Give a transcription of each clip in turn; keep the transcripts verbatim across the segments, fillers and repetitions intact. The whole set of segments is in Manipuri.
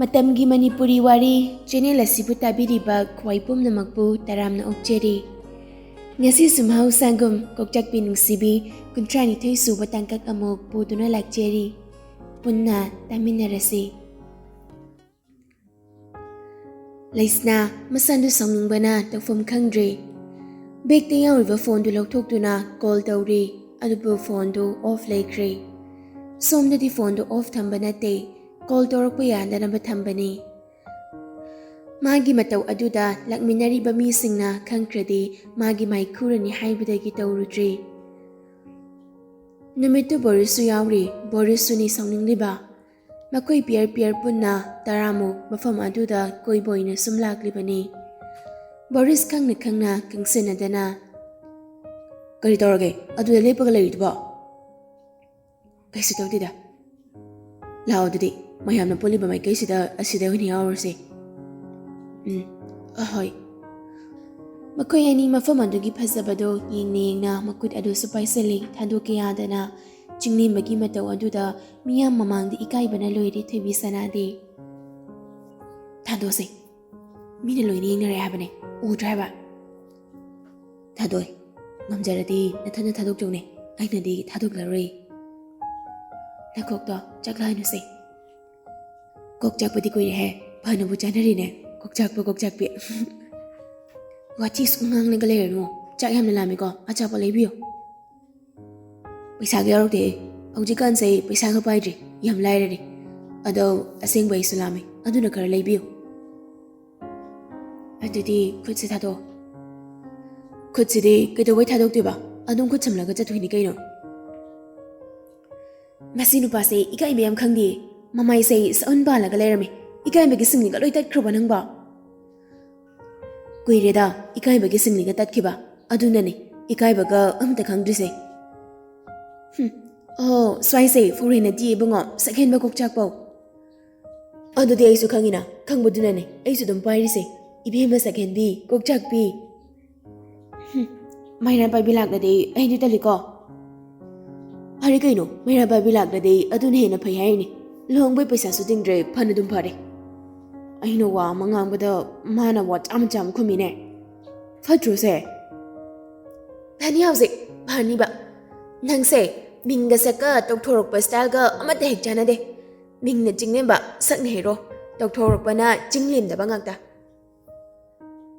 ꯃꯇꯝꯒꯤ ꯃꯅꯤꯄꯨꯔꯤ ꯋꯥꯔꯤ ꯆꯦꯅꯦꯜ ꯑꯁꯤꯕꯨ ꯇꯥꯕꯤꯔꯤꯕ ꯈ꯭ꯋꯥꯏ ꯄꯨꯝꯅꯃꯛꯄꯨ ꯇꯔꯥꯝꯅ ꯑꯣꯛꯆꯔꯤ꯫ ꯉꯁꯤꯁꯨ ꯃꯍꯧꯁꯥꯒꯨꯝ ꯀꯣꯛꯆꯥꯛꯄꯤ ꯅꯨꯡꯁꯤꯕꯤ ꯀꯨꯟꯊ꯭ꯔꯥꯅꯤꯊꯣꯏ ꯁꯨꯕ ꯇꯥꯡꯀꯛ ꯑꯃꯨꯛ ꯄꯨꯗꯨꯅ ꯂꯥꯛꯆꯔꯤ꯫ ꯄꯨꯟꯅ ꯇꯥꯃꯤꯟꯅꯔꯁꯤ꯫ ꯂꯩꯁꯅꯥ ꯃꯁꯥꯗꯨ ꯁꯥꯎꯅꯤꯡꯕꯅ ꯇꯧꯐꯝ ꯈꯪꯗ꯭ꯔꯦ꯫ ꯕꯦꯒꯇ ꯌꯥꯎꯔꯤꯕ ꯐꯣꯟꯗꯨ ꯂꯧꯊꯣꯛꯇꯨꯅ ꯀꯣꯜ ꯇꯧꯔꯤ, ꯑꯗꯨꯕꯨ ꯐꯣꯟꯗꯨ ꯑꯣꯐ ꯂꯩꯈ꯭ꯔꯦ꯫ ꯁꯣꯝꯗꯗꯤ ꯐꯣꯟꯗꯨ ꯑꯣꯐ ꯊꯝꯕ ꯅꯠꯇꯦ, ꯀꯣꯜ ꯇꯧꯔꯛꯄ ꯌꯥꯗꯅꯕ ꯊꯝꯕꯅꯤ꯫ ꯃꯥꯒꯤ ꯃꯇꯧ ꯑꯗꯨꯗ ꯂꯥꯛꯃꯤꯟꯅꯔꯤꯕ ꯃꯤꯁꯤꯡꯅ ꯈꯪꯈ꯭ꯔꯗꯤ ꯃꯥꯒꯤ ꯃꯥꯏꯈꯨꯔꯅꯤ ꯍꯥꯏꯕꯗꯒꯤ ꯇꯧꯔꯨꯗ꯭ꯔꯦ꯫ ꯅꯨꯃꯤꯠꯇꯨ ꯕꯣꯔꯤꯁꯁꯨ ꯌꯥꯎꯔꯤ꯫ ꯕꯣꯔꯤꯁꯁꯨꯅꯤ ꯁꯥꯎꯅꯤꯡꯂꯤꯕ꯫ ꯃꯈꯣꯏ ꯄꯤꯌꯔ ꯄꯤꯌꯔ ꯄꯨꯟꯅ ꯇꯔꯥꯃꯨꯛ ꯃꯐꯝ ꯑꯗꯨꯗ ꯀꯣꯏꯕ ꯑꯣꯏꯅ ꯁꯨꯝ ꯂꯥꯛꯂꯤꯕꯅꯤ꯫ ꯕꯣꯔꯤꯁ ꯈꯪꯅ ꯈꯪꯅ ꯀꯪꯁꯤꯟꯅꯗꯅ, "ꯀꯔꯤ ꯇꯧꯔꯒꯦ ꯑꯗꯨꯗ ꯂꯦꯞꯄꯒ ꯂꯩꯔꯤꯗꯨꯕꯣ?" "ꯀꯩꯁꯨ ꯇꯧꯗꯦꯗ꯫ ꯂꯥꯛꯑꯣ ꯑꯗꯨꯗꯤ, ꯃꯌꯥꯝꯅ ꯄꯨꯜꯂꯤꯕ ꯃꯥꯏꯀꯩꯁꯤꯗ ꯑꯁꯤꯗ ꯑꯣꯏꯅ ꯌꯥꯎꯔꯨꯔꯁꯦ꯫" "ꯎꯝ, ꯑꯍꯣꯏ꯫" ꯃꯈꯣꯏ ꯑꯅꯤ ꯃꯐꯝ ꯑꯗꯨꯒꯤ ꯐꯖꯕꯗꯣ ꯌꯦꯡꯅ ꯌꯦꯡꯅ ꯃꯈꯨꯠ ꯑꯗꯨꯁꯨ ꯄꯥꯏꯁꯤꯜꯂꯤ, ꯊꯥꯗꯣꯛꯀꯦ ꯌꯥꯗꯅ꯫ ꯆꯤꯡꯂꯦꯝꯕꯒꯤ ꯃꯇꯧ ꯑꯗꯨꯗ ꯃꯤꯌꯥꯝ ꯃꯃꯥꯡꯗ ꯏꯀꯥꯏꯕꯅ ꯂꯣꯏꯔꯦ ꯊꯣꯏꯕꯤ ꯁꯅꯥꯗꯤ꯫ "ꯊꯥꯗꯣꯛꯁꯦ, ꯃꯤꯅ ꯂꯣꯏꯅ ꯌꯦꯡꯅꯔꯦ ꯍꯥꯏꯕꯅꯦ, ꯎꯗ꯭ꯔꯣ ꯍꯥꯏꯕ?" "ꯊꯥꯗꯣꯛꯑꯦ, ꯉꯝꯖꯔꯗꯤ ꯅꯊꯟꯗ ꯊꯥꯗꯣꯛꯆꯧꯅꯦ, ꯑꯩꯅꯗꯤ ꯊꯥꯗꯣꯛꯂꯔꯣꯏ꯫" "ꯅꯀꯣꯛꯇꯣ ꯆꯥꯛꯂꯥꯏꯅꯨꯁꯦ꯫" "ꯀꯣꯛ ꯆꯥꯛꯄꯗꯤ ꯀꯨꯏꯔꯦꯍꯦ, ꯐꯅꯕꯨ ꯆꯥꯅꯔꯤꯅꯦ, ꯀꯣꯛ ꯆꯥꯛꯄ, ꯀꯣꯛ ꯆꯥꯛꯄꯤ꯫" "ꯋꯥꯊꯤ ꯁꯨꯝ ꯉꯥꯡꯂꯒ ꯂꯩꯔꯅꯨ, ꯆꯥꯛ ꯌꯥꯝꯅ ꯂꯥꯝꯃꯤꯀꯣ, ꯑꯆꯥꯄꯣꯠ ꯂꯩꯕꯤꯌꯨ꯫" "ꯄꯩꯁꯥꯒ ꯌꯥꯎꯔꯛꯇꯦ, ꯍꯧꯖꯤꯛꯀꯥꯟꯁꯦ ꯑꯩ ꯄꯩꯁꯥꯒ ꯄꯥꯏꯗ꯭ꯔꯤ, ꯌꯥꯝ ꯂꯥꯏꯔꯔꯦ꯫ ꯑꯗꯣ ꯑꯁꯦꯡꯕ ꯑꯩꯁꯨ ꯂꯥꯝꯃꯦ, ꯑꯗꯨꯅ ꯈꯔ ꯂꯩꯕꯤꯌꯨ꯫" "ꯑꯗꯨꯗꯤ ꯈꯨꯠꯁꯦ ꯊꯥꯗꯣꯛꯑꯣ꯫" "ꯈꯨꯠꯁꯤꯗꯤ ꯀꯩꯗꯧꯕꯩ ꯊꯥꯗꯣꯛꯇꯣꯏꯕ? ꯑꯗꯨꯝ ꯈꯨꯠ ꯁꯝꯂꯒ ꯆꯠꯇꯣꯏꯅꯤ ꯀꯩꯅꯣ꯫" "ꯃꯁꯤ ꯅꯨꯄꯥꯁꯦ ꯏꯀꯥꯏꯕ ꯌꯥꯝ ꯈꯪꯗꯦ, ꯃꯃꯥꯏꯁꯦ ꯁꯛꯎꯟ ꯄꯥꯜꯂꯒ ꯂꯩꯔꯝꯃꯦ꯫ ꯏꯀꯥꯏꯕꯒꯤ ꯁꯤꯡꯂꯤꯒ ꯂꯣꯏ ꯇꯠꯈ꯭ꯔꯕ ꯅꯪꯕꯣ?" "ꯀꯨꯏꯔꯦꯗ ꯏꯀꯥꯏꯕꯒꯤ ꯁꯤꯡꯂꯤꯒ ꯇꯠꯈꯤꯕ, ꯑꯗꯨꯅꯅꯦ ꯏꯀꯥꯏꯕꯒ ꯑꯝꯇ ꯈꯪꯗ꯭ꯔꯤꯁꯦ꯫" "ꯍꯨꯝ, ꯑꯣ, ꯁ꯭ꯋꯥꯏꯁꯦ ꯐꯣꯔꯦꯟ ꯅꯠꯇꯤꯌꯦ ꯏꯕꯨꯡꯉꯣ, ꯁꯛꯍꯦꯟꯕ ꯀꯣꯛꯆꯥꯛꯄꯧ꯫" "ꯑꯗꯨꯗꯤ ꯑꯩꯁꯨ ꯈꯪꯉꯤꯅ, ꯈꯪꯕꯗꯨꯅꯅꯦ ꯑꯩꯁꯨ ꯑꯗꯨꯝ ꯄꯥꯏꯔꯤꯁꯦ, ꯏꯕꯦꯝꯃ ꯁꯛꯍꯦꯟꯕꯤ, ꯀꯣꯛꯆꯥꯛꯄꯤ꯫" "ꯍꯨꯝ, ꯃꯩꯔꯥ ꯄꯥꯏꯕꯤ ꯂꯥꯛꯂꯗꯤ ꯑꯩꯗꯤ ꯇꯜꯂꯤꯀꯣ꯫" "ꯐꯔꯦ ꯀꯩꯅꯣ, ꯃꯩꯔꯥ ꯄꯥꯏꯕꯤ ꯂꯥꯛꯂꯗꯤ ꯑꯗꯨꯅ ꯍꯦꯟꯅ ꯐꯩ ꯍꯥꯏꯔꯤꯅꯦ꯫ ꯂꯨꯍꯣꯡꯕꯩ ꯄꯩꯁꯥꯁꯨ ꯇꯤꯡꯗ꯭ꯔꯦ, ꯐꯅ ꯑꯗꯨꯝ ꯐꯔꯦ꯫ ꯑꯩꯅ ꯋꯥ ꯑꯃ ꯉꯥꯡꯕꯗ ꯃꯥꯅ ꯋꯥ ꯆꯥꯝꯃ ꯆꯥꯝꯃ ꯈꯨꯝꯃꯤꯅꯦ꯫ ꯐꯠꯇ꯭ꯔꯣꯁꯦ? ꯐꯅꯤ ꯍꯧꯖꯤꯛ, ꯐꯅꯤꯕ꯫ ꯅꯪꯁꯦ ꯃꯤꯡꯒ ꯁꯛꯀ ꯇꯧꯊꯣꯔꯛꯄ ꯁ꯭ꯇꯥꯏꯜꯒ ꯑꯃꯠꯇ ꯍꯦꯛ ꯆꯥꯟꯅꯗꯦ꯫ ꯃꯤꯡꯅ ꯆꯤꯡꯂꯦꯝꯕ, ꯁꯛꯅ ꯍꯦꯔꯣ, ꯇꯧꯊꯣꯔꯛꯄꯅ ꯆꯤꯡꯂꯦꯝꯗꯕ ꯉꯥꯛꯇ꯫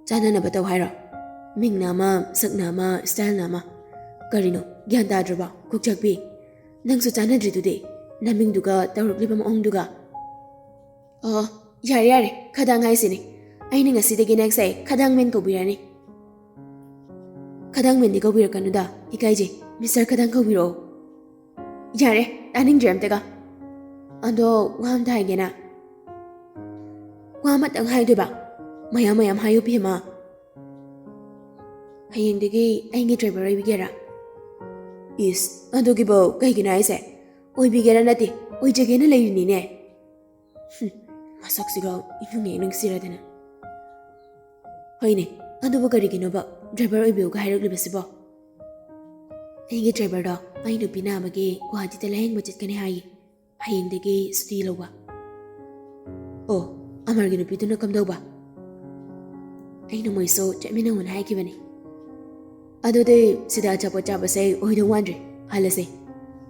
ꯆꯥꯟꯅꯅꯕ ꯇꯧ ꯍꯥꯏꯔꯣ? ꯃꯤꯡꯅ ꯑꯃ, ꯁꯛꯅ ꯑꯃ, ꯁ꯭ꯇꯥꯏꯜꯅ ꯑꯃ꯫ ꯀꯔꯤꯅꯣ, ꯒ꯭ꯌꯥꯟ ꯇꯥꯗ꯭ꯔꯕꯣ, ꯀꯣꯛꯆꯥꯛꯄꯤ? ꯅꯪꯁꯨ ꯆꯥꯟꯅꯗ꯭ꯔꯤꯗꯨꯗꯤ, ꯅꯃꯤꯡꯗꯨꯒ ꯇꯧꯔꯛꯂꯤꯕ ꯃꯑꯣꯡꯗꯨꯒ꯫ ꯑꯣ, ꯌꯥꯔꯦ, ꯌꯥꯔꯦ, ꯈꯗꯥꯡ ꯍꯥꯏꯁꯤꯅꯦ꯫ ꯑꯩꯅ ꯉꯁꯤꯗꯒꯤ ꯅꯪꯁꯦ ꯈꯗꯥꯡ ꯃꯦꯟ ꯀꯧꯕꯤꯔꯅꯤ꯫ ꯈꯗꯥꯡ ꯃꯦꯟꯗꯤ ꯀꯧꯕꯤꯔꯛꯀꯅꯨꯗ, ꯏꯀꯥꯏꯖꯩ꯫ ꯃꯤꯁꯇꯔ ꯈꯗꯥꯡ ꯀꯧꯕꯤꯔꯛꯑꯣ꯫ ꯌꯥꯔꯦ, ꯇꯥꯅꯤꯡꯗ꯭ꯔꯦ ꯑꯝꯇꯒ꯫ ꯑꯗꯣ ꯋꯥ ꯑꯝꯇ ꯍꯥꯏꯒꯦꯅ꯫ ꯋꯥ ꯑꯃꯇꯪ ꯍꯥꯏꯗꯣꯏꯕ? ꯃꯌꯥꯝ ꯃꯌꯥꯝ ꯍꯥꯏꯌꯨ ꯕꯦꯝꯃ꯫ ꯍꯌꯦꯡꯗꯒꯤ ꯑꯩꯒꯤ ꯗ꯭ꯔꯥꯏꯚꯔ ꯑꯣꯏꯕꯤꯒꯦꯔꯥ? ꯏꯁ, ꯑꯗꯨꯒꯤꯕꯨ ꯀꯩꯒꯤꯅꯣ ꯍꯥꯏꯁꯦ? ꯑꯣꯏꯕꯤꯒꯦꯔꯥ ꯅꯠꯇꯦ, ꯑꯣꯏꯖꯒꯦꯅ ꯂꯩꯔꯤꯅꯤꯅꯦ꯫ ꯍꯨꯝ, ꯃꯁꯛꯁꯤꯒ ꯏꯅꯨꯡ ꯍꯦꯛ ꯅꯨꯡꯁꯤꯔꯗꯅ꯫ ꯍꯣꯏꯅꯦ, ꯑꯗꯨꯕꯨ ꯀꯔꯤꯒꯤꯅꯣꯕ ꯗ꯭ꯔꯥꯏꯚꯔ ꯑꯣꯏꯕꯤꯌꯨꯒ ꯍꯥꯏꯔꯛꯂꯤꯕꯁꯤꯕꯣ? ꯑꯩꯒꯤ ꯗ꯭ꯔꯥꯏꯚꯔꯗꯣ ꯑꯩ ꯅꯨꯄꯤ ꯅꯥꯕꯒꯤ ꯒꯨꯋꯥꯍꯥꯇꯤꯗ ꯂꯥꯌꯦꯡꯕ ꯆꯠꯀꯅꯤ ꯍꯥꯏꯌꯦ꯫ ꯍꯌꯦꯡꯗꯒꯤ ꯁꯨꯇꯤ ꯂꯧꯕ꯫ ꯑꯣ, ꯑꯃꯔꯒꯤ ꯅꯨꯄꯤꯗꯨꯅ ꯀꯝꯗꯧꯕ? ꯑꯩꯅ ꯃꯣꯏꯁꯨ ꯆꯠꯃꯤꯟꯅꯧꯅ ꯍꯥꯏꯈꯤꯕꯅꯤ꯫ ꯑꯗꯨꯗꯤ ꯁꯤꯗ ꯑꯆꯥꯄꯣꯠ ꯆꯥꯕꯁꯦ ꯑꯣꯏꯗꯧ ꯃꯥꯟꯗ꯭ꯔꯦ, ꯍꯜꯂꯁꯦ꯫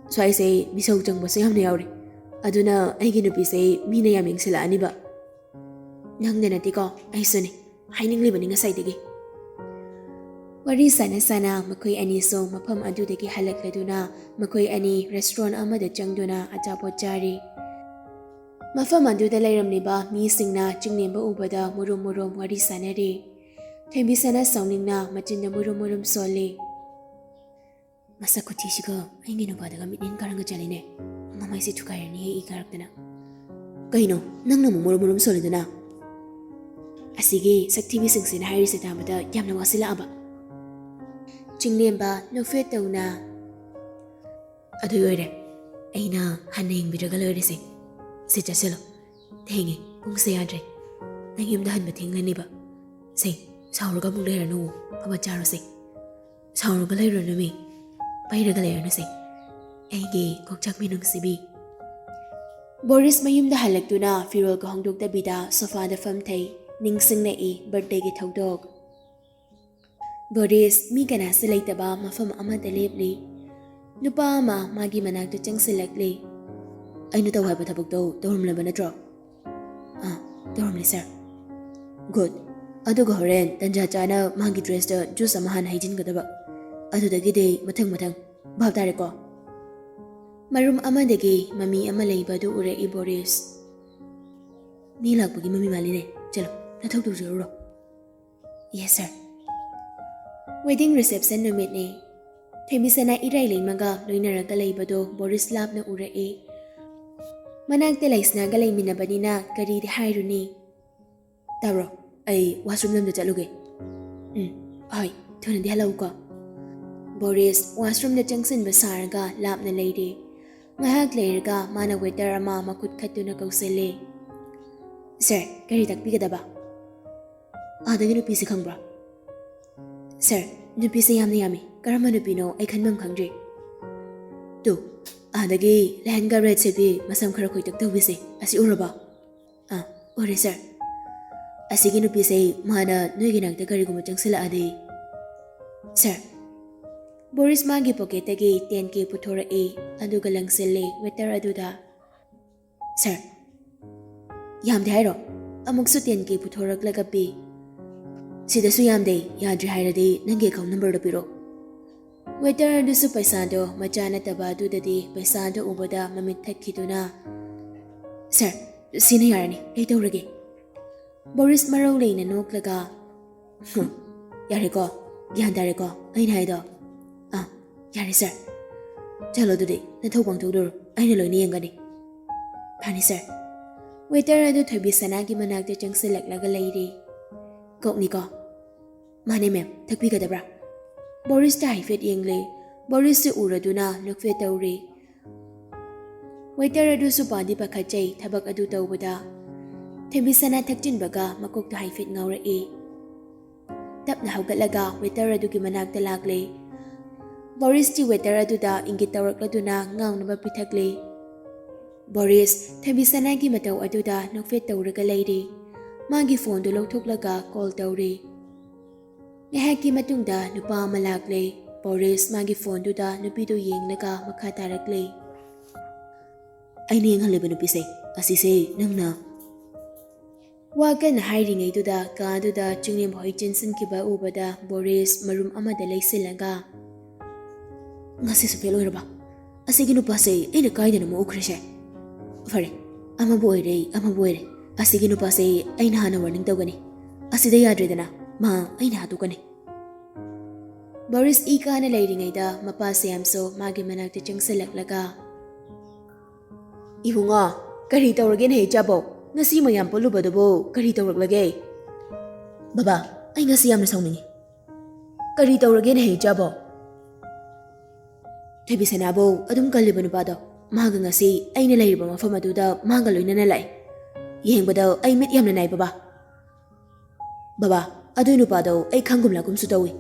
ꯁ꯭ꯋꯥꯏꯁꯦ ꯃꯤꯁꯧ ꯆꯪꯕꯁꯨ ꯌꯥꯝꯅ ꯌꯥꯎꯔꯦ꯫ ꯑꯗꯨꯅ ꯑꯩꯒꯤ ꯅꯨꯄꯤꯁꯦ ꯃꯤꯅ ꯌꯥꯝ ꯌꯦꯡꯁꯤꯜꯂꯛꯑꯅꯤꯕ꯫ ꯅꯪꯗ ꯅꯠꯇꯦꯀꯣ, ꯑꯩꯁꯨꯅꯤ꯫ ꯍꯥꯏꯅꯤꯡꯂꯤꯕꯅꯤ ꯉꯁꯥꯏꯗꯒꯤ꯫ ꯋꯥꯔꯤ ꯁꯥꯟꯅ ꯁꯥꯟꯅ ꯃꯈꯣꯏ ꯑꯅꯤꯁꯨ ꯃꯐꯝ ꯑꯗꯨꯗꯒꯤ ꯍꯜꯂꯛꯂꯗꯨꯅ ꯃꯈꯣꯏ ꯑꯅꯤ ꯔꯦꯁꯇꯨꯔꯦꯟ ꯑꯃꯗ ꯆꯪꯗꯨꯅ ꯑꯆꯥꯄꯣꯠ ꯆꯥꯔꯤ꯫ ꯃꯐꯝ ꯑꯗꯨꯗ ꯂꯩꯔꯝꯂꯤꯕ ꯃꯤꯁꯤꯡꯅ ꯆꯤꯡꯂꯦꯝꯕ ꯎꯕꯗ ꯃꯨꯔꯨꯝ ꯃꯨꯔꯨꯝ ꯋꯥꯔꯤ ꯁꯥꯟꯅꯔꯤ꯫ ꯊꯣꯏꯕꯤꯁꯅꯥ ꯁꯥꯎꯅꯤꯡꯅ ꯃꯆꯤꯟꯗ ꯃꯨꯔꯨꯝ ꯃꯨꯔꯨꯝ ꯁꯣꯜꯂꯤ꯫ ꯃꯁꯛ ꯈꯨꯊꯤꯁꯤꯒ ꯑꯩꯒꯤ ꯅꯨꯄꯥꯗꯒ ꯃꯤꯠꯌꯦꯡ ꯀꯥꯔꯪꯒ ꯆꯠꯂꯤꯅꯦ꯫ ꯃꯃꯥꯏꯁꯦ ꯊꯨꯒꯥꯏꯔꯅꯤꯍꯦ ꯏ ꯀꯥꯔꯛꯇꯅ꯫ ꯀꯩꯅꯣ, ꯅꯪꯅ ꯑꯃꯨꯛ ꯃꯨꯔꯨꯝ ꯃꯨꯔꯨꯝ ꯁꯣꯜꯂꯤꯗꯨꯅ? ꯑꯁꯤꯒꯤ ꯁꯛꯊꯤꯕꯤꯁꯤꯡꯁꯤꯅ ꯍꯥꯏꯔꯤꯁꯦ ꯇꯥꯕꯗ ꯌꯥꯝꯅ ꯋꯥꯁꯤꯜꯂꯛꯑꯕ꯫ ꯆꯤꯡꯂꯦꯝꯕ ꯅꯣꯛꯐꯦꯠ ꯇꯧꯅ, ꯑꯗꯨ ꯑꯣꯏꯔꯦ, ꯑꯩꯅ ꯍꯟꯅ ꯌꯦꯡꯕꯤꯔꯒ ꯂꯣꯏꯔꯦꯁꯦ꯫ ꯁꯤ ꯆꯠꯁꯤꯜꯂꯣ, ꯊꯦꯡꯉꯦ, ꯄꯨꯡꯁꯦ ꯌꯥꯗ꯭ꯔꯦ꯫ ꯅꯪ ꯌꯨꯝꯗ ꯍꯟꯕ ꯊꯦꯡꯂꯅꯤꯕ꯫ ꯁꯦ, ꯁꯥꯎꯔꯒ ꯑꯃꯨꯛ ꯂꯩꯔꯅꯨ, ꯐꯕ ꯆꯥꯔꯣꯁꯦ꯫ ꯁꯥꯎꯔꯒ ꯂꯩꯔꯨꯅꯨꯃꯤ, ꯄꯩꯔꯒ ꯂꯩꯔꯅꯨꯁꯦ, ꯑꯩꯒꯤ ꯀꯣꯛꯆꯥꯛꯄꯤ ꯅꯨꯡꯁꯤꯕꯤ꯫ ꯕꯣꯔꯤꯁ ꯃꯌꯨꯝꯗ ꯍꯜꯂꯛꯇꯨꯅ ꯐꯤꯔꯣꯜꯒ ꯍꯣꯡꯗꯣꯛꯇꯕꯤꯗ ꯁꯣꯐꯥꯗ ꯐꯝꯊꯩ꯫ ꯅꯤꯡꯁꯤꯡꯂꯛꯏ ꯕꯔꯊꯗꯦꯒꯤ ꯊꯧꯗꯣꯛ꯫ ꯕꯣꯔꯤꯁ, ꯃꯤ ꯀꯅꯥꯁꯨ ꯂꯩꯇꯕ ꯃꯐꯝ ꯑꯃꯗ ꯂꯦꯞꯂꯤ꯫ ꯅꯨꯄꯥ ꯑꯃ ꯃꯥꯒꯤ ꯃꯅꯥꯛꯇ ꯆꯪꯁꯤꯜꯂꯛꯂꯤ꯫ "ꯑꯩꯅ ꯇꯧ ꯍꯥꯏꯕ ꯊꯕꯛꯇꯣ ꯇꯧꯔꯝꯂꯕ ꯅꯠꯇ꯭ꯔꯣ?" "ꯑꯥ, ꯇꯧꯔꯝꯂꯦ ꯁꯥꯔ꯫" "ꯒꯨꯗ꯫ ꯑꯗꯨꯒ ꯍꯣꯔꯦꯟ ꯇꯟꯖꯥ ꯆꯥꯅ ꯃꯥꯒꯤ ꯗ꯭ꯔꯦꯁꯇ ꯖꯨꯁ ꯑꯃ ꯍꯥꯟꯅ ꯍꯩꯖꯤꯟꯒꯗꯕ꯫ ꯑꯗꯨꯗꯒꯤꯗꯤ ꯃꯊꯪ ꯃꯊꯪ꯫ ꯚꯥꯞ ꯇꯥꯔꯦꯀꯣ?" ꯃꯔꯨꯝ ꯑꯃꯗꯒꯤ ꯃꯃꯤ ꯑꯃ ꯂꯩꯕ ꯑꯗꯨ ꯎꯔꯛꯏ ꯕꯣꯔꯤꯁ꯫ "ꯃꯤ ꯂꯥꯛꯄꯒꯤ ꯃꯃꯤ ꯃꯥꯜꯂꯤꯅꯦ꯫ ꯆꯠꯂꯣ, ꯅꯊꯧ ꯇꯧꯖꯔꯨꯔꯣ꯫" "ꯌꯦꯁ ꯁꯥꯔ꯫" ꯋꯦꯗꯤꯡ ꯔꯤꯁꯦꯞꯁꯟ ꯅꯨꯃꯤꯠꯅꯤ꯫ ꯊꯣꯏꯕꯤꯁꯅꯥ ꯏꯔꯥꯏ ꯂꯩꯃꯒ ꯂꯣꯏꯅꯔꯒ ꯂꯩꯕꯗꯣ ꯕꯣꯔꯤꯁ ꯂꯥꯞꯅ ꯎꯔꯛꯏ꯫ ꯃꯅꯥꯛꯇ ꯂꯩꯁꯅꯥꯒ ꯂꯩꯃꯤꯟꯅꯕꯅꯤꯅ ꯀꯔꯤꯗꯤ ꯍꯥꯏꯔꯨꯅꯤ꯫ "ꯇꯥꯕ꯭ꯔꯣ? ꯑꯩ ꯋꯥꯁꯔꯨꯝꯗ ꯑꯝꯇ ꯆꯠꯂꯨꯒꯦ꯫" "ꯎꯝ, ꯍꯣꯏ, ꯊꯨꯅꯗꯤ ꯍꯜꯂꯛꯎꯀꯣ꯫" ꯕꯣꯔꯤꯁ ꯋꯥꯁꯔꯨꯝꯗ ꯆꯪꯁꯤꯟꯕ ꯁꯥꯔꯒ ꯂꯥꯞꯅ ꯂꯩꯔꯦ꯫ ꯉꯥꯏꯍꯥꯛ ꯂꯩꯔꯒ ꯃꯥꯅ ꯋꯦꯇꯔ ꯑꯃ ꯃꯈꯨꯠ ꯈꯠꯇꯨꯅ ꯀꯧꯁꯤꯜꯂꯦ꯫ "ꯁꯥꯔ, ꯀꯔꯤ ꯇꯥꯛꯄꯤꯒꯗꯕ?" "ꯑꯥꯗꯒꯤ ꯅꯨꯄꯤꯁꯦ ꯈꯪꯕ꯭ꯔꯣ?" "ꯁꯥꯔ, ꯅꯨꯄꯤꯁꯦ ꯌꯥꯝꯅ ꯌꯥꯝꯃꯤ꯫ ꯀꯔꯝꯕ ꯅꯨꯄꯤꯅꯣ ꯑꯩ ꯈꯟꯐꯝ ꯈꯪꯗ꯭ꯔꯦ꯫" "ꯇꯨ, ꯑꯥꯗꯒꯤ ꯂꯦꯍꯦꯡꯒꯥ ꯔꯦꯗ ꯁꯦꯠꯄꯤ, ꯃꯁꯝ ꯈꯔ ꯈꯣꯏꯇꯛ ꯇꯧꯕꯤꯁꯦ꯫ ꯑꯁꯤ ꯎꯔꯕꯣ?" "ꯑꯥ, ꯎꯔꯦ ꯁꯥꯔ꯫" "ꯑꯁꯤꯒꯤ ꯅꯨꯄꯤꯁꯦ ꯃꯥꯅ ꯅꯣꯏꯒꯤ ꯅꯥꯛꯇ ꯀꯔꯤꯒꯨꯝꯕ ꯆꯪꯁꯤꯜꯂꯛꯑꯗꯤ꯫" "ꯁꯥꯔ꯫" ꯕꯣꯔꯤꯁ ꯃꯥꯒꯤ ꯄꯣꯀꯦꯠꯇꯒꯤ ꯇꯦꯟ ꯀꯦ ꯄꯨꯊꯣꯔꯛꯏ, ꯑꯗꯨꯒ ꯂꯪꯁꯤꯜꯂꯦ ꯋꯦꯇꯔ ꯑꯗꯨꯗ꯫ "ꯁꯥꯔ꯫" "ꯌꯥꯝꯗꯦ ꯍꯥꯏꯔꯣ?" ꯑꯃꯨꯛꯁꯨ ꯇꯦꯟ ꯀꯦ ꯄꯨꯊꯣꯔꯛꯂꯒ ꯄꯤ꯫ "ꯁꯤꯗꯁꯨ ꯌꯥꯝꯗꯦ, ꯌꯥꯗ꯭ꯔꯦ ꯍꯥꯏꯔꯗꯤ ꯅꯪꯒꯤ ꯑꯦꯀꯥꯎꯟ ꯅꯝꯕꯔꯗꯣ ꯄꯤꯔꯛꯑꯣ꯫" ꯋꯦꯇꯔ ꯑꯗꯨꯁꯨ ꯄꯩꯁꯥꯗꯣ ꯃꯆꯥ ꯅꯠꯇꯕ ꯑꯗꯨꯗꯗꯤ ꯄꯩꯁꯥꯗꯣ ꯎꯕꯗ ꯃꯃꯤꯠ ꯊꯛꯈꯤꯗꯨꯅ, "ꯁꯥꯔ, ꯁꯤꯅ ꯌꯥꯔꯅꯤ, ꯑꯩ ꯇꯧꯔꯒꯦ꯫" ꯕꯣꯔꯤꯁ ꯃꯔꯧ ꯂꯩꯅ ꯅꯣꯛꯂꯒ, "ꯍꯨꯝ, ꯌꯥꯔꯦꯀꯣ, ꯒ꯭ꯌꯥꯟ ꯇꯥꯔꯦꯀꯣ ꯑꯩꯅ ꯍꯥꯏꯗꯣ?" "ꯑꯥ, ꯌꯥꯔꯦ ꯁꯥꯔ꯫" "ꯆꯠꯂꯣ ꯑꯗꯨꯗꯤ, ꯅꯊꯧ ꯄꯥꯡꯊꯣꯛꯂꯨꯔꯣ, ꯑꯩꯅ ꯂꯣꯏꯅ ꯌꯦꯡꯒꯅꯤ꯫" "ꯐꯅꯤ ꯁꯥꯔ꯫" ꯋꯦꯇꯔ ꯑꯗꯨ ꯊꯣꯏꯕꯤꯁꯅꯥꯒꯤ ꯃꯅꯥꯛꯇ ꯆꯪꯁꯤꯜꯂꯛꯂꯒ ꯂꯩꯔꯦ꯫ "ꯀꯣꯛꯅꯤꯀꯣ?" "ꯃꯥꯅꯦ ꯃꯦꯝ, ꯊꯛꯄꯤꯒꯗꯕ꯭ꯔꯥ?" ꯕꯣꯔꯤꯁꯇ ꯍꯥꯏꯐꯦꯠ ꯌꯦꯡꯂꯦ꯫ ꯕꯣꯔꯤꯁꯁꯨ ꯎꯔꯗꯨꯅ ꯅꯣꯛꯐꯦꯠ ꯇꯧꯔꯦ꯫ ꯋꯦꯇꯔ ꯑꯗꯨꯁꯨ ꯄꯥꯗꯤ ꯄꯥꯈꯠꯆꯩ ꯊꯕꯛ ꯑꯗꯨ ꯇꯧꯕꯗ꯫ ꯊꯣꯏꯕꯤꯁꯅꯥ ꯊꯛꯆꯤꯟꯕꯒ ꯃꯀꯣꯛꯇꯣ ꯍꯥꯏꯐꯦꯠ ꯉꯥꯎꯔꯛꯏ꯫ ꯇꯞꯅ ꯍꯧꯒꯠꯂꯒ ꯋꯦꯇꯔ ꯑꯗꯨꯒꯤ ꯃꯅꯥꯛꯇ ꯂꯥꯛꯂꯦ꯫ ꯕꯣꯔꯤꯁꯇꯤ ꯋꯦꯇꯔ ꯑꯗꯨꯗ ꯏꯪꯒꯤꯠ ꯇꯧꯔꯛꯂꯗꯨꯅ ꯉꯥꯎꯅꯕ ꯄꯤꯊꯛꯂꯦ꯫ ꯕꯣꯔꯤꯁ ꯊꯣꯏꯕꯤꯁꯅꯥꯒꯤ ꯃꯇꯧ ꯑꯗꯨꯗ ꯅꯣꯛꯐꯦꯠ ꯇꯧꯔꯒ ꯂꯩꯔꯤ꯫ ꯃꯥꯒꯤ ꯐꯣꯟꯗꯨ ꯂꯧꯊꯣꯛꯂꯒ ꯀꯣꯜ ꯇꯧꯔꯤ꯫ ꯉꯥꯏꯍꯥꯛꯀꯤ ꯃꯇꯨꯡꯗ ꯅꯨꯄꯥ ꯑꯃ ꯂꯥꯛꯂꯦ꯫ ꯕꯣꯔꯤꯁ ꯃꯥꯒꯤ ꯐꯣꯟꯗꯨꯗ ꯅꯨꯄꯤꯗꯨ ꯌꯦꯡꯂꯒ ꯃꯈꯥ ꯇꯥꯔꯛꯂꯦ꯫ ꯑꯩꯅ ꯌꯦꯡꯍꯜꯂꯤꯕ ꯅꯨꯄꯤꯁꯦ, ꯑꯁꯤꯁꯦ ꯅꯪꯅ ꯋꯥ ꯀꯟꯅ ꯍꯥꯏꯔꯤꯉꯩꯗꯨꯗ ꯀꯥꯗꯨꯗ ꯆꯤꯡꯂꯦꯝꯍꯣꯏ ꯆꯦꯟꯁꯤꯟꯈꯤꯕ ꯎꯕꯗ ꯕꯣꯔꯤꯁ ꯃꯔꯨꯝ ꯑꯃꯗ ꯂꯩꯁꯤꯜꯂꯒ, "ꯉꯁꯤꯁꯨ ꯐꯦꯜ ꯑꯣꯏꯔꯕ? ꯑꯁꯤꯒꯤ ꯅꯨꯄꯥꯁꯦ ꯑꯩꯅ ꯀꯥꯏꯗꯅꯣꯃ ꯎꯈ꯭ꯔꯤꯁꯦ꯫ ꯐꯔꯦ, ꯑꯃꯕꯨ ꯑꯣꯏꯔꯦ, ꯑꯃꯕꯨ ꯑꯣꯏꯔꯦ, ꯑꯁꯤꯒꯤ ꯅꯨꯄꯥꯁꯦ ꯑꯩꯅ ꯍꯥꯟꯅ ꯋꯥꯔꯅꯤꯡ ꯇꯧꯒꯅꯤ꯫ ꯑꯁꯤꯗ ꯌꯥꯗ꯭ꯔꯦꯗꯅ, ꯃꯥ ꯑꯩꯅ ꯍꯥꯠꯇꯣꯛꯀꯅꯤ꯫" ꯕꯣꯔꯤꯁ ꯏ ꯀꯥꯅ ꯂꯩꯔꯤꯉꯩꯗ ꯃꯄꯥ ꯁ꯭ꯌꯥꯝꯁꯨ ꯃꯥꯒꯤ ꯃꯅꯥꯛꯇ ꯆꯪꯁꯤꯜꯂꯛꯂꯒ, "ꯏꯕꯨꯡꯉꯣ, ꯀꯔꯤ ꯇꯧꯔꯒꯦ ꯅꯍꯦ ꯏꯆꯥꯕꯣ? ꯉꯁꯤ ꯃꯌꯥꯝ ꯄꯨꯜꯂꯨꯕꯗꯨꯕꯨ ꯀꯔꯤ ꯇꯧꯔꯛꯂꯒꯦ?" "ꯕꯕꯥ, ꯑꯩ ꯉꯁꯤ ꯌꯥꯝꯅ ꯁꯥꯎꯅꯤꯡꯉꯤ꯫" "ꯀꯔꯤ ꯇꯧꯔꯒꯦ ꯅꯍꯦ ꯏꯆꯥꯕꯣ?" "ꯊꯣꯏꯕꯤꯁꯅꯥꯕꯨ ꯑꯗꯨꯝ ꯀꯜꯂꯤꯕ ꯅꯨꯄꯥꯗꯣ, ꯃꯥꯒ ꯉꯁꯤ ꯑꯩꯅ ꯂꯩꯔꯤꯕ ꯃꯐꯝ ꯑꯗꯨꯗ ꯃꯥꯒ ꯂꯣꯏꯅꯅ ꯂꯥꯛꯑꯦ꯫ ꯌꯦꯡꯕꯗ ꯑꯩ ꯃꯤꯠ ꯌꯥꯝꯅ ꯅꯥꯏ ꯕꯕꯥ꯫" "ꯕꯕꯥ, ꯑꯗꯨ ꯅꯨꯄꯥꯗꯣ ꯑꯩ ꯈꯪꯒꯨꯝ ꯂꯥꯛꯀꯨꯝꯁꯨ ꯇꯧꯏ꯫"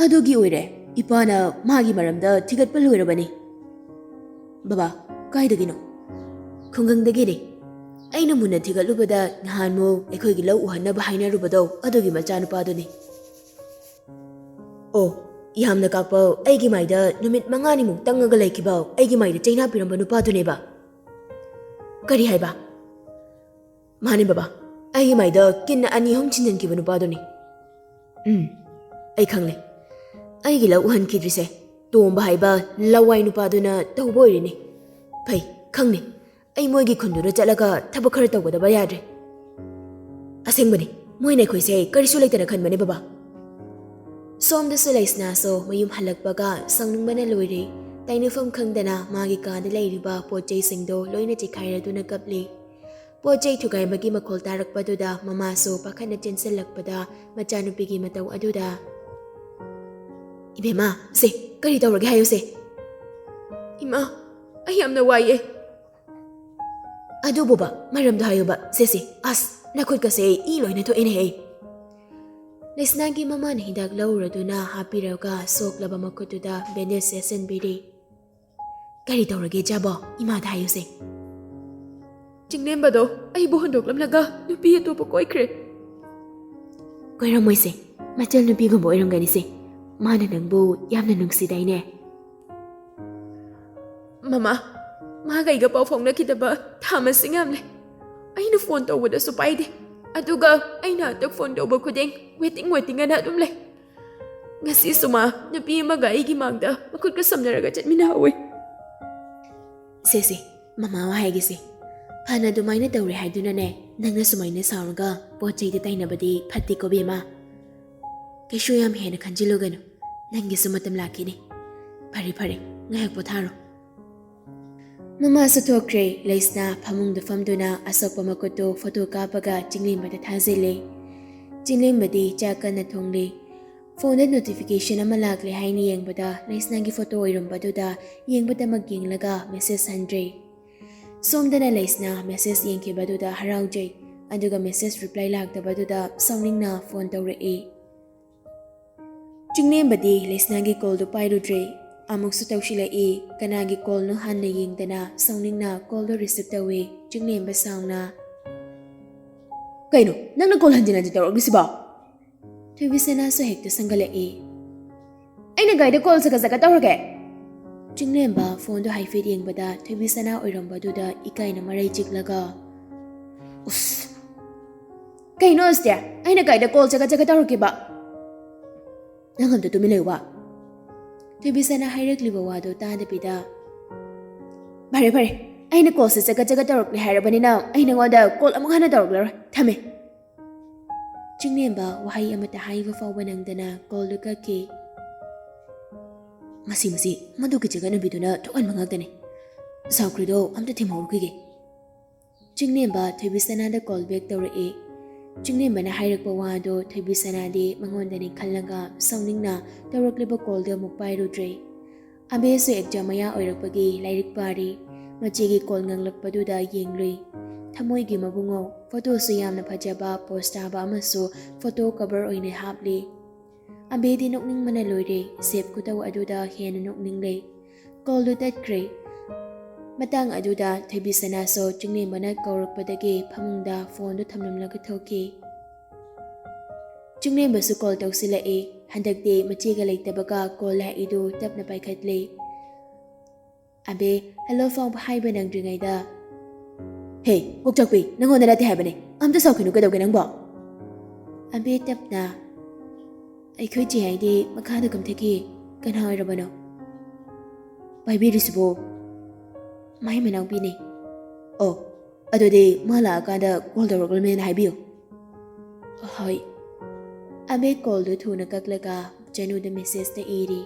"ꯑꯗꯨꯒꯤ ꯑꯣꯏꯔꯦ, ꯏꯄꯥꯅ ꯃꯥꯒꯤ ꯃꯔꯝꯗ ꯊꯤꯒꯠꯄ ꯂꯣꯏꯔꯕꯅꯤ꯫" "ꯕꯕꯥ, ꯀꯥꯏꯗꯒꯤꯅꯣ?" "ꯈꯨꯡꯒꯪꯗꯒꯤꯅꯤ꯫ ꯑꯩꯅ ꯃꯨꯟꯅ ꯊꯤꯒꯠꯂꯨꯕꯗ ꯅꯍꯥꯟꯃꯨꯛ ꯑꯩꯈꯣꯏꯒꯤ ꯂꯧ ꯎꯍꯟꯅꯕ ꯍꯥꯏꯅꯔꯨꯕꯗꯣ, ꯑꯗꯨꯒꯤ ꯃꯆꯥꯅꯨꯄꯥꯗꯨꯅꯤ꯫" "ꯑꯣ, ꯌꯥꯝꯅ ꯀꯥꯛꯄ, ꯑꯩꯒꯤ ꯃꯥꯏꯗ ꯅꯨꯃꯤꯠ ꯃꯉꯥꯅꯤꯃꯨꯛ ꯇꯪꯉꯒ ꯂꯩꯈꯤꯕ, ꯑꯩꯒꯤ ꯃꯥꯏꯗ ꯆꯩꯅꯥ ꯄꯤꯔꯝꯕ ꯅꯨꯄꯥꯗꯨꯅꯦꯕ?" "ꯀꯔꯤ ꯍꯥꯏꯕ?" "ꯃꯥꯅꯦ ꯕꯕꯥ, ꯑꯩꯒꯤ ꯃꯥꯏꯗ ꯀꯤꯟꯅ ꯑꯅꯤ ꯑꯍꯨꯝ ꯊꯤꯟꯖꯤꯟꯈꯤꯕ ꯅꯨꯄꯥꯗꯨꯅꯤ꯫" "ꯎꯝ, ꯑꯩ ꯈꯪꯂꯦ꯫ ꯑꯩꯒꯤ ꯂꯧ ꯎꯍꯟꯈꯤꯗ꯭ꯔꯤꯁꯦ ꯇꯣꯝꯕ ꯍꯥꯏꯕ ꯂꯋꯥꯏ ꯅꯨꯄꯥꯗꯨꯅ ꯇꯧꯕ ꯑꯣꯏꯔꯤꯅꯤ꯫ ꯐꯩ, ꯈꯪꯂꯦ꯫ ꯑꯩ ꯃꯣꯏꯒꯤ ꯈꯨꯟꯗꯨꯗ ꯆꯠꯂꯒ ꯊꯕꯛ ꯈꯔ ꯇꯧꯒꯗꯕ ꯌꯥꯗ꯭ꯔꯦ꯫" "ꯑꯁꯦꯡꯕꯅꯤ, ꯃꯣꯏꯅ ꯑꯩꯈꯣꯏꯁꯦ ꯀꯔꯤꯁꯨ ꯂꯩꯇꯅ ꯈꯟꯕꯅꯦ ꯕꯕꯥ꯫" ꯁꯣꯝꯗꯁꯨ ꯂꯩꯁꯅꯥꯁꯨ ꯃꯌꯨꯝ ꯍꯜꯂꯛꯄꯒ ꯁꯥꯎꯅꯤꯡꯕꯅ ꯂꯣꯏꯔꯦ꯫ ꯇꯩꯅꯐꯝ ꯈꯪꯗꯅ ꯃꯥꯒꯤ ꯀꯥꯗ ꯂꯩꯔꯤꯕ ꯄꯣꯠ ꯆꯩꯁꯤꯡꯗꯣ ꯂꯣꯏꯅ ꯆꯤꯈꯥꯏꯔꯗꯨꯅ ꯀꯞꯂꯤ꯫ ꯄꯣꯠ ꯆꯩ ꯊꯨꯒꯥꯏꯕꯒꯤ ꯃꯈꯣꯜ ꯇꯥꯔꯛꯄꯗꯨꯗ ꯃꯃꯥꯁꯨ ꯄꯥꯈꯠꯅ ꯆꯦꯟꯁꯤꯜꯂꯛꯄꯗ ꯃꯆꯥꯅꯨꯄꯤꯒꯤ ꯃꯇꯧ ꯑꯗꯨꯗ, "ꯏꯕꯦꯝꯃ, ꯁꯦ, ꯀꯔꯤ ꯇꯧꯔꯒꯦ ꯍꯥꯏꯌꯨꯁꯦ?" "ꯏꯃꯥ, ꯑꯩ ꯌꯥꯝꯅ ꯋꯥꯏꯌꯦ꯫" "ꯑꯗꯨꯕꯨꯕ, ꯃꯔꯝꯗꯣ ꯍꯥꯏꯌꯨꯕ, ꯁꯦ, ꯁꯦ, ꯑꯁ, ꯅꯈꯨꯠꯀꯁꯦ ꯏ ꯂꯣꯏꯅ ꯊꯣꯛꯑꯦꯅꯦꯍꯦ꯫" ꯂꯩꯁꯅꯥꯒꯤ ꯃꯃꯥꯅ ꯍꯤꯗꯥꯛ ꯂꯧꯔꯗꯨꯅ ꯍꯥꯞꯄꯤꯔꯒ ꯁꯣꯛꯂꯕ ꯃꯈꯨꯠꯇꯨꯗ ꯕꯦꯟꯗꯦꯖ ꯌꯦꯠꯁꯤꯟꯕꯤꯔꯤ꯫ "ꯀꯔꯤ ꯇꯧꯔꯒꯦ ꯏꯆꯥꯕꯣ? ꯏꯃꯥꯗ ꯍꯥꯏꯌꯨꯁꯦ꯫" "ꯆꯤꯡꯂꯦꯝꯕꯗꯣ ꯑꯩꯕꯨ ꯍꯨꯟꯗꯣꯛꯂꯝꯂꯒ ꯅꯨꯄꯤ ꯑꯇꯣꯞꯄ ꯀꯣꯏꯈ꯭ꯔꯦ꯫" "ꯀꯣꯏꯔꯝꯃꯣꯏꯁꯦ, ꯃꯆꯜ ꯅꯨꯄꯤꯒꯨꯝꯕ ꯑꯣꯏꯔꯝꯒꯅꯤꯁꯦ꯫ ꯃꯥꯅ ꯅꯪꯕꯨ ꯌꯥꯝꯅ ꯅꯨꯡꯁꯤꯗꯥꯏꯅꯦ?" "ꯃꯃꯥ, ꯃꯥꯒ ꯑꯩꯒ ꯄꯥꯎ ꯐꯥꯎꯅꯈꯤꯗꯕ ꯊꯥ ꯃꯁꯤꯡ ꯌꯥꯝꯂꯦ꯫ ꯑꯩꯅ ꯐꯣꯟ ꯇꯧꯕꯗꯁꯨ ꯄꯥꯏꯗꯦ꯫ ꯑꯗꯨꯒ ꯑꯩꯅ ꯍꯟꯗꯛ ꯐꯣꯟ ꯇꯧꯕ ꯈꯨꯗꯤꯡ waiting, waiting ꯑꯅ ꯑꯗꯨꯝ ꯂꯩ꯫ ꯉꯁꯤꯁꯨ ꯃꯥ ꯅꯨꯄꯤ ꯑꯃꯒ ꯑꯩꯒꯤ ꯃꯥꯡꯗ ꯃꯈꯨꯠꯀ ꯁꯝꯅꯔꯒ ꯆꯠꯃꯤꯟꯅꯍꯧꯋꯤ꯫" "ꯁꯦ, ꯁꯦ, ꯃꯃꯥ ꯋꯥ ꯍꯥꯏꯒꯦꯁꯦ꯫ ꯐꯅ ꯑꯗꯨꯃꯥꯏꯅ ꯇꯧꯔꯦ ꯍꯥꯏꯗꯨꯅꯅꯦ, ꯅꯪꯅ ꯁꯨꯃꯥꯏꯅ ꯁꯥꯎꯔꯒ ꯄꯣꯠ ꯆꯩꯗ ꯇꯥꯏꯅꯕꯗꯤ ꯐꯠꯇꯦꯀꯣ ꯕꯦꯝꯃ꯫ ꯀꯩꯁꯨ ꯌꯥꯝ ꯍꯦꯟꯅ ꯈꯟꯖꯤꯜꯂꯨꯒꯅꯨ꯫ ꯅꯪꯒꯤꯁꯨ ꯃꯇꯝ ꯂꯥꯛꯈꯤꯅꯤ꯫ ꯐꯔꯦ, ꯐꯔꯦ, ꯉꯥꯏꯍꯥꯛ ꯄꯣꯊꯥꯔꯣ꯫" ꯃꯃꯥꯁꯨ ꯊꯣꯛꯈ꯭ꯔꯦ꯫ ꯂꯩꯁꯅꯥ ꯐꯃꯨꯡꯗ ꯐꯝꯗꯨꯅ ꯑꯁꯣꯛꯄ ꯃꯈꯨꯠꯇꯨ ꯐꯣꯇꯣ ꯀꯥꯞꯄꯒ ꯆꯤꯡꯂꯦꯝꯕꯗ ꯊꯥꯖꯤꯜꯂꯦ꯫ ꯆꯤꯡꯂꯦꯝꯕꯗꯤ ꯆꯥꯛ ꯀꯟꯅ ꯊꯣꯡꯂꯤ꯫ ꯐꯣꯟꯗ notification ꯑꯃ ꯂꯥꯛꯂꯦ ꯍꯥꯏꯅ ꯌꯦꯡꯕꯗ ꯂꯩꯁꯅꯥꯒꯤ ꯐꯣꯇꯣ ꯑꯣꯏꯔꯝꯕꯗꯨꯗ ꯌꯦꯡꯕꯇꯃꯛ ꯌꯦꯡꯂꯒ message ꯍꯟꯗ꯭ꯔꯦ꯫ ꯁꯣꯝꯗꯅ ꯂꯩꯁꯅꯥ message ꯌꯦꯡꯈꯤꯕꯗꯨꯗ ꯍꯔꯥꯎꯖꯩ꯫ ꯑꯗꯨꯒ message reply ꯂꯥꯛꯇꯕꯗꯨꯗ ꯁꯥꯎꯅꯤꯡꯅ ꯐꯣꯟ ꯇꯧꯔꯛꯏ꯫ ꯆꯤꯡꯂꯦꯝꯕꯗꯤ ꯂꯩꯁꯅꯥꯒꯤ callꯗꯨ ꯄꯥꯏꯔꯨꯗ꯭ꯔꯦ꯫ ꯑꯃꯨꯛꯁꯨ ꯇꯧꯁꯤꯜꯂꯛꯏ꯫ ꯀꯅꯥꯒꯤ callꯅꯣ ꯍꯥꯟꯅ ꯌꯦꯡꯗꯅ ꯁꯥꯎꯅꯤꯡꯅ callꯗꯨ receive ꯇꯧꯏ꯫ ꯆꯤꯡꯂꯦꯝꯕ ꯁꯥꯎꯅ, "ꯀꯩꯅꯣ, ꯅꯪꯅ call ꯍꯟꯖꯤꯟ ꯍꯟꯖꯤꯟ ꯇꯧꯔꯛꯂꯤꯁꯤꯕꯣ?" ꯊꯣꯏꯕꯤꯁꯅꯥꯁꯨ ꯍꯦꯛꯇ ꯁꯪꯒꯠꯂꯛꯏ꯫ "ꯑꯩꯅ ꯀꯥꯏꯗ call ꯆꯀꯠ ꯆꯀꯠ ꯇꯧꯔꯒꯦ?" ꯆꯤꯡꯂꯦꯝꯕ ꯐꯣꯟꯗꯨ ꯍꯥꯏꯐꯦꯠ ꯌꯦꯡꯕꯗ ꯊꯣꯏꯕꯤꯁꯅꯥ ꯑꯣꯏꯔꯝꯕꯗꯨꯗ ꯏꯀꯥꯏꯅ ꯃꯔꯩ ꯆꯤꯛꯂꯒ, "ꯎꯁ! ꯀꯩꯅꯣ ꯑꯁꯇꯤꯌꯥ? ꯑꯩꯅ ꯀꯥꯏꯗ call ꯆꯀꯠ ꯆꯀꯠ ꯇꯧꯔꯛꯀꯦꯕ?" "ꯅꯪ ꯑꯝꯇ ꯇꯨꯃꯤꯟ ꯂꯩꯌꯨꯕ꯫" ꯊꯣꯏꯕꯤꯁꯅꯥ ꯍꯥꯏꯔꯛꯂꯤꯕ ꯋꯥꯗꯨ ꯇꯥꯗꯕꯤꯗ, "ꯐꯔꯦ, ꯐꯔꯦ, ꯑꯩꯅ callꯁꯦ ꯆꯀꯠ ꯆꯀꯠ ꯇꯧꯔꯛꯂꯦ ꯍꯥꯏꯔꯕꯅꯤꯅ ꯑꯩ ꯅꯉꯣꯟꯗ call ꯑꯃꯨꯛ ꯍꯟꯅ ꯇꯧꯔꯛꯂꯔꯣꯏ꯫ ꯊꯝꯃꯦ꯫" ꯆꯤꯡꯂꯦꯝꯕ ꯋꯥꯍꯩ ꯑꯃꯠꯇ ꯍꯥꯏꯕ ꯐꯥꯎꯕ ꯅꯪꯗꯅ callꯗꯨ ꯀꯛꯈꯤ꯫ "ꯃꯁꯤ, ꯃꯁꯤ, ꯃꯗꯨꯒꯤ ꯆꯒꯠꯅꯕꯤꯗꯨꯅ ꯊꯣꯛꯍꯟꯕ ꯉꯥꯛꯇꯅꯤ꯫ ꯁꯥꯎꯈ꯭ꯔꯤꯗꯣ ꯑꯝꯇ ꯊꯦꯝꯍꯧꯔꯨꯈꯤꯒꯦ꯫" ꯆꯤꯡꯂꯦꯝꯕ ꯊꯣꯏꯕꯤꯁꯅꯥꯗ call back ꯇꯧꯔꯛꯏ꯫ ꯆꯤꯡꯂꯦꯝꯕꯅ ꯍꯥꯏꯔꯛꯄ ꯋꯥꯗꯣ ꯊꯣꯏꯕꯤꯁꯅꯥꯗꯤ ꯃꯉꯣꯟꯗꯅꯤ ꯈꯜꯂꯒ ꯁꯥꯎꯅꯤꯡꯅ ꯇꯧꯔꯛꯂꯤꯕ callꯗꯨ ꯑꯃꯨꯛ ꯄꯥꯏꯔꯨꯗ꯭ꯔꯦ꯫ ꯑꯕꯦꯁꯨ exam ꯃꯌꯥ ꯑꯣꯏꯔꯛꯄꯒꯤ ꯂꯥꯏꯔꯤꯛ ꯄꯥꯔꯤ꯫ ꯃꯆꯦꯒꯤ call ꯉꯪꯂꯛꯄꯗꯨꯗ ꯌꯦꯡꯂꯨꯏ꯫ "ꯊꯃꯣꯏꯒꯤ ꯃꯕꯨꯡꯉꯣ, photoꯁꯨ ꯌꯥꯝꯅ ꯐꯖꯕ pose ꯇꯥꯕ ꯑꯃꯁꯨ photo cover ꯑꯣꯏꯅ ꯍꯥꯞꯂꯤ꯫" ꯑꯕꯦꯗꯤ ꯅꯣꯛꯅꯤꯡꯕꯅ ꯂꯣꯏꯔꯦ꯫ ꯁꯦꯞ ꯈꯨꯇꯧ ꯑꯗꯨꯗ ꯍꯦꯟꯅ ꯅꯣꯛꯅꯤꯡꯂꯦ꯫ Callꯗꯨ ꯇꯠꯈ꯭ꯔꯦ꯫ ꯃꯇꯥꯡ ꯑꯗꯨꯗ ꯊꯣꯏꯕꯤꯁꯅꯥꯁꯨ ꯆꯤꯡꯂꯦꯝꯕꯅ ꯀꯧꯔꯛꯄꯗꯒꯤ ꯐꯃꯨꯡꯗ ꯐꯣꯟꯗꯨ ꯊꯝꯂꯝꯂꯒ ꯊꯣꯛꯈꯤ꯫ ꯆꯤꯡꯂꯦꯝꯕꯁꯨ ꯀꯣꯜ ꯇꯧꯁꯤꯜꯂꯛꯏ꯫ ꯍꯟꯗꯛꯇꯤ ꯃꯆꯦꯒ ꯂꯩꯇꯕꯒ ꯀꯣꯜ ꯂꯥꯛꯏꯗꯨ ꯇꯞꯅ ꯄꯥꯏꯈꯠꯂꯤ꯫ ꯑꯕꯦ, ꯍꯜꯂꯣ ꯐꯥꯎꯕ ꯍꯥꯏꯕ ꯅꯪꯗ꯭ꯔꯤꯉꯩꯗ, "ꯍꯦ, ꯀꯣꯛꯆꯥꯛꯄꯤ, ꯅꯪꯉꯣꯟꯗ ꯅꯠꯇꯦ ꯍꯥꯏꯕꯅꯦ꯫ ꯑꯝꯇ ꯁꯥꯎꯈꯤꯅꯨ, ꯀꯩꯗꯧꯒꯦ ꯅꯪꯕꯣ?" ꯑꯕꯦ ꯇꯞꯅ, "ꯑꯩꯈꯣꯏ ꯆꯦ ꯍꯥꯏꯗꯤ ꯃꯈꯥꯗ ꯀꯨꯝꯊꯈꯤ꯫ ꯀꯅꯥ ꯑꯣꯏꯔꯕꯅꯣ?" ꯄꯥꯏꯕꯤꯔꯤꯁꯤꯕꯨ? "ꯃꯥꯏ ꯃꯅꯥꯎꯄꯤꯅꯦ꯫" "ꯑꯣ, ꯑꯗꯨꯗꯤ ꯃꯥ ꯂꯥꯛꯑꯀꯥꯟꯗ ꯀꯣꯜ ꯇꯧꯔꯛꯂꯝꯃꯦꯅ ꯍꯥꯏꯕꯤꯌꯨ꯫" "ꯍꯣꯏ꯫" ꯑꯕꯦ ꯀꯣꯜꯗꯨ ꯊꯨꯅ ꯀꯛꯂꯒ ꯆꯅꯨꯗ ꯃꯦꯁꯦꯖꯇ ꯏꯔꯤ꯫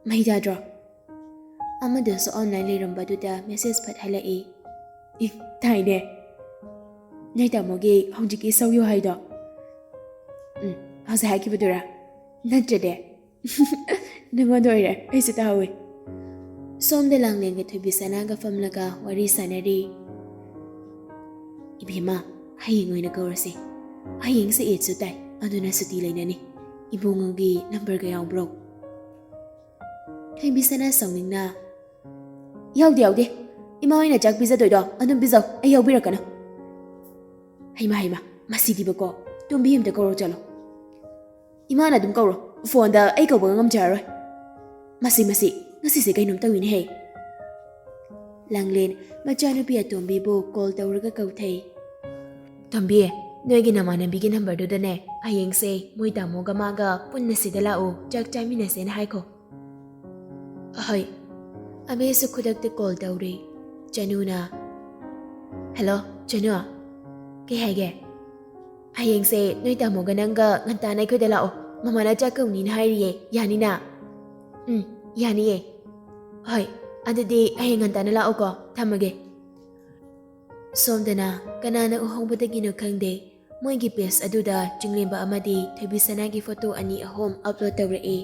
"ꯃꯩ ꯌꯥꯗ꯭ꯔꯣ?" ꯑꯃꯗꯨꯁꯨ ꯑꯣꯟꯂꯥꯏꯟ ꯂꯩꯔꯝꯕꯗꯨꯗ ꯃꯦꯁꯦꯖ ꯐꯠ ꯍꯜꯂꯛꯏ꯫ "ꯏ, ꯇꯥꯏꯅꯦ꯫ ꯅꯣꯏ ꯇꯥꯃꯣꯒꯤ ꯍꯧꯖꯤꯛꯀꯤ ꯁꯧꯌꯨ ꯍꯥꯏꯗꯣ?" "ꯎꯝ, ꯍꯧꯖꯤꯛ ꯍꯥꯏꯈꯤꯕꯗꯨꯔꯥ? ꯅꯠꯇ꯭ꯔꯗꯤ?" "ꯅꯉꯣꯟꯗ ꯑꯣꯏꯔꯦ, ꯑꯩꯁꯨ ꯇꯥꯍꯧꯋꯤ꯫" ꯁꯣꯝꯗ ꯂꯥꯡꯂꯦꯟꯒ ꯊꯣꯏꯕꯤꯁꯅꯥꯒ ꯐꯝꯂꯒ ꯋꯥꯔꯤ ꯁꯥꯟꯅꯔꯤ꯫ "ꯏꯕꯦꯝꯃ, ꯍꯌꯦꯡ ꯑꯣꯏꯅ ꯀꯧꯔꯁꯦ꯫ ꯍꯌꯦꯡꯁꯦ ꯏꯠꯁꯨ ꯇꯥꯏ, ꯑꯗꯨꯅ ꯁꯨꯇꯤ ꯂꯩꯅꯅꯤ꯫ ꯏꯕꯨꯡꯉꯣꯒꯤ ꯅꯝꯕꯔꯒ ꯌꯥꯎꯕ꯭ꯔꯣ?" ꯊꯣꯏꯕꯤꯁꯅꯥ ꯁꯥꯎꯅꯤꯡꯅ, "ꯌꯥꯎꯗꯦ, ꯌꯥꯎꯗꯦ꯫ ꯏꯃꯥ ꯍꯣꯏꯅ ꯆꯥꯛ ꯄꯤꯖꯗꯣꯏꯗꯣ ꯑꯗꯨꯝ ꯄꯤꯖꯧ, ꯑꯩ ꯌꯥꯎꯕꯤꯔꯛꯀꯅꯨ꯫" "ꯍꯩꯃꯥ, ꯍꯩꯃꯥ, ꯃꯁꯤꯗꯤꯕꯀꯣ꯫ ꯇꯣꯝꯕꯤ ꯑꯝꯇ ꯀꯧꯔꯣ ꯆꯠꯂꯣ꯫" "ꯏꯃꯥꯅ ꯑꯗꯨꯝ ꯀꯧꯔꯣ, ꯐꯣꯟꯗ ꯑꯩ ꯀꯧꯕꯒ ꯉꯝꯖꯔꯔꯣꯏ꯫" "ꯃꯁꯤ, ꯃꯁꯤ, ꯉꯁꯤꯁꯦ ꯀꯩꯅꯣꯝ ꯇꯧꯏꯅꯦꯍꯦ꯫" ꯂꯥꯡꯂꯦꯟ ꯃꯆꯥꯅꯨꯄꯤ ꯑꯇꯣꯝꯕꯤꯕꯨ ꯀꯣꯜ ꯇꯧꯔꯒ ꯀꯧꯊꯩ꯫ "ꯇꯣꯝꯕꯤ, ꯅꯣꯏꯒꯤ ꯅꯃꯥꯟꯅꯕꯤꯒꯤ ꯅꯝꯕꯔꯗꯨꯗꯅꯦ, ꯍꯌꯦꯡꯁꯦ ꯃꯣꯏ ꯇꯥꯃꯣꯒ ꯃꯥꯒ ꯄꯨꯟꯅ ꯁꯤꯗ ꯂꯥꯛꯎ, ꯆꯥꯛ ꯆꯥꯃꯤꯟꯅꯁꯦꯅ ꯍꯥꯏꯈꯣ꯫" "ꯍꯣꯏ꯫" ꯑꯕꯦꯁꯨ ꯈꯨꯗꯛꯇ ꯀꯣꯜ ꯇꯧꯔꯦ꯫ ꯆꯅꯨꯅ, "ꯍꯜꯂꯣ, ꯆꯅꯨ꯫ ꯀꯩ ꯍꯥꯏꯒꯦ?" "ꯍꯌꯦꯡꯁꯦ ꯅꯣꯏ ꯇꯥꯃꯣꯒ ꯅꯪꯒ ꯉꯟꯇꯥꯅ ꯑꯩꯈꯣꯏꯗ ꯂꯥꯛꯑꯣ꯫ ꯃꯃꯥꯅ ꯆꯥꯛ ꯀꯧꯅꯤꯅ ꯍꯥꯏꯔꯤꯌꯦ꯫ ꯌꯥꯅꯤꯅ?" "ꯎꯝ, ꯌꯥꯅꯤꯌꯦ꯫" "ꯍꯣꯏ, ꯑꯗꯨꯗꯤ ꯍꯌꯦꯡ ꯉꯟꯇꯥꯅ ꯂꯥꯛꯑꯣꯀꯣ꯫ ꯊꯝꯃꯒꯦ꯫" ꯁꯣꯝꯗꯅ ꯀꯅꯥꯅ ꯎꯍꯧꯕꯗꯒꯤꯅꯣ ꯈꯪꯗꯦ, ꯃꯣꯏꯒꯤ ꯄꯦꯖ ꯑꯗꯨꯗ ꯆꯤꯡꯂꯦꯝꯕ ꯑꯃꯗꯤ ꯊꯣꯏꯕꯤꯁꯅꯥꯒꯤ ꯐꯣꯇꯣ ꯑꯅꯤ ꯑꯍꯨꯝ ꯑꯞꯂꯣꯗ ꯇꯧꯔꯛꯏ꯫